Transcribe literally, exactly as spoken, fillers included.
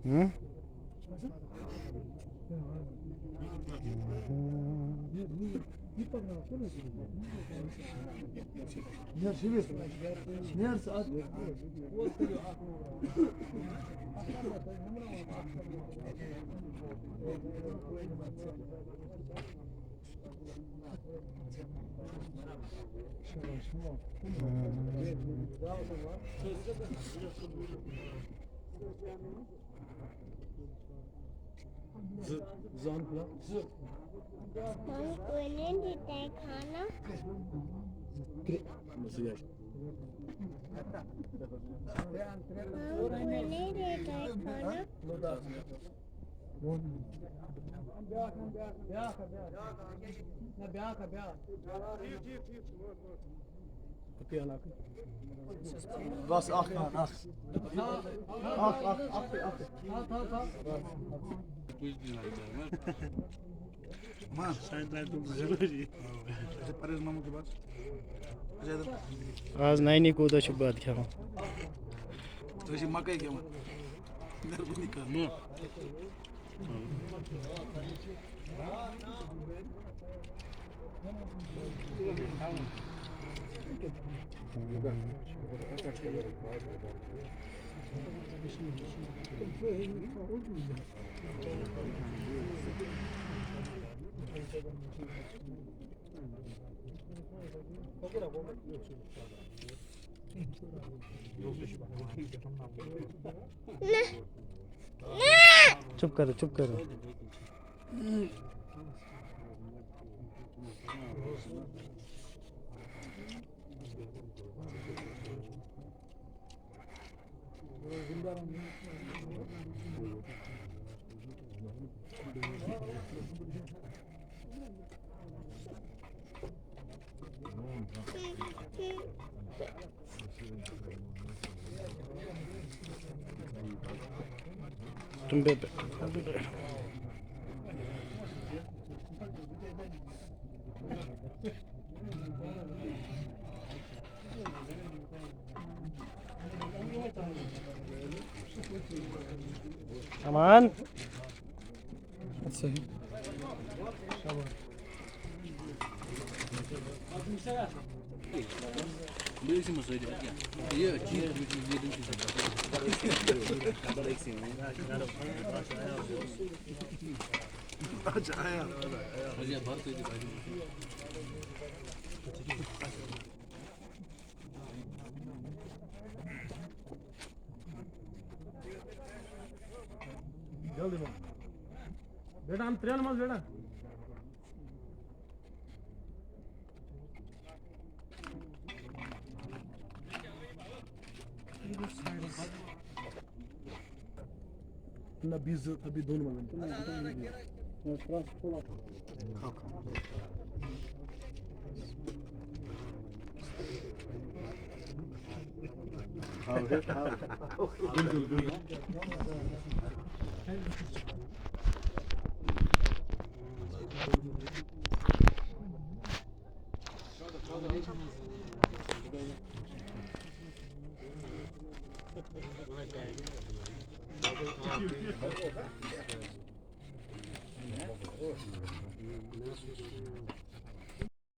ہم؟ زٕ، زٕ اَن پھوٚلہ، زٕ۔ ہم کونین دیتا ہے کھانا؟ ترٛےٚ۔ زٕ یا چھِ۔ ہم کونین دیتا ہے کھانا؟ بیٛاکھ اَن، بیٛاکھ اَن، بیٛاکھ اَن۔ نہ، بیٛاکھ اَن، بیٛاکھ۔ بس اکھ اکھ اکھ۔ اکھ اکھ اکھ اکھ۔ ما؟ اچھا، پرہیز محمد کے پاس۔ اچھا، ادھر۔ آز نانی کوٗتاہ چھُ بَتہٕ کھٮ۪وان؟ تُہۍ چھِو مکٲے کھٮ۪وان۔ مہربٲنی کر۔ چپ کرو، چپ کرو۔ تم بے بے۔ امان۔ صحیح۔ اچھا، آیا۔ جلدی منٛز۔ بیٹا، ہم ترٛٮ۪ن منٛز بیٹا۔ نہ، بیٚیہِ زٕ، تہٕ بیٚیہِ دۄن منٛز۔